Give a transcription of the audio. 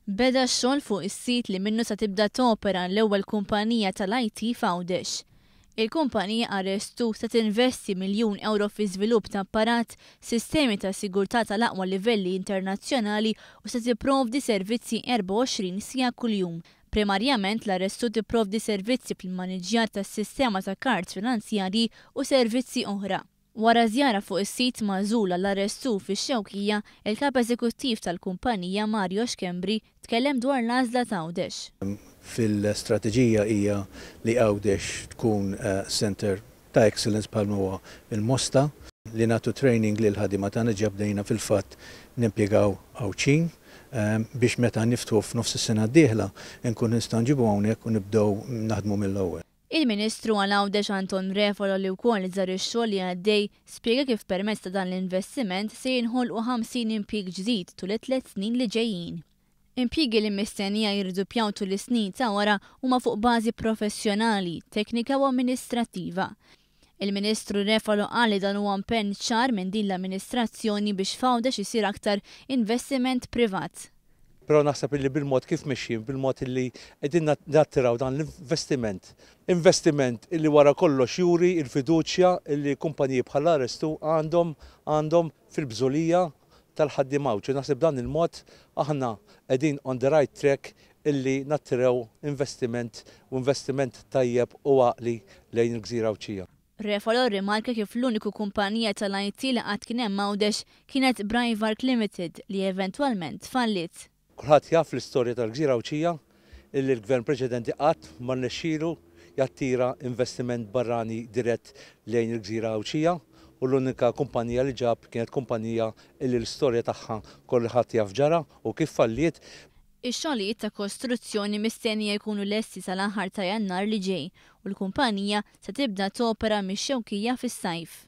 Beda x-xogħol fuq is-sit li minnu se tibda topera l-ewwel kumpanija tal-IT f'Għawdex. Il-kumpanija RS2 se tinvesti 1,000,000 ewro fi żvilupp ta' apparat, sistemi ta' sigurtà tal-aqwa livelli internazzjonali u se tipprovdi servizzi 24 siegħa kuljum. Primarjament l-RS2 tipprovdi servizzi fl-immaniġġjar tas-sistema ta' kards finanzjarji u servizzi oħra. Wara żjara fuq is-sit magħżul għall-RS2 fix-Xewkija, il-Kap Eżekuttiv tal-kumpanija Mario Schembri tkellem dwar l-għażla t'Għawdex. Fil-strateġija hija li Għawdex tkun centre ta' excellence bħalma huwa l-Mosta, li nagħtu training lill-ħaddiema tagħna, ġa bdejna fil-fatt nimpjegaw Għawdxin biex meta niftħu f'nofs is-sena d-dieħla nkunu nistgħu nġibu hawnhekk u nibdew naħdmu mill-ewwel. Il-Ministru għal Għawdex Anton Refalo li wkoll żar ix-xogħol li għaddej spjega kif permezz ta' dan l-investiment se jinħolqu 50 impjieg ġdid tul it-tliet snin li ġejjin. Impjiegi li mistennija jirduppjaw tul is-snin ta' wara huma fuq bażi professjonali, teknika u amministrattiva. Il-Ministru Refalo qal li dan huwa impenn ċar minn din l-amministrazzjoni biex f'Għawdex isir aktar investiment privat. Però naħseb illi bil-mod kif mexjin, bil-mod illi qegħdin nattiraw dan l-investiment, investiment illi wara kollox juri l-fiduċja illi kumpaniji bħal RS2 għandhom għandhom fil-bżulija tal-ħaddiem Għawdxi. Naħseb b'dan il-mod aħna qegħdin on the right track illi nattirew investiment u investiment tajjeb u għaqli lejn il-gżira Għawdxija. Refalo rrimarka kif l-uniku kumpanija tal-IT li qatt kien hemm Għawdex kienet Braivark Limited li eventwalment falliet. Kulħadd jaf l-istorja tal-gżira Għawdxija illi l-Gvern preċedenti qatt ma rnexxielu jattira investiment barrani dirett lejn il-gżira Għawdxija u l-unika kumpanija li ġab kienet kumpanija illi l-istorja tagħha kulħadd jaf ġara u kif falliet. Ix-xogħlijiet ta' kostruzzjoni mistennija jkunu lesti sal-aħħar ta' Jannar li ġej u l-kumpanija se tibda topera mix-Xewkija fis-sajf.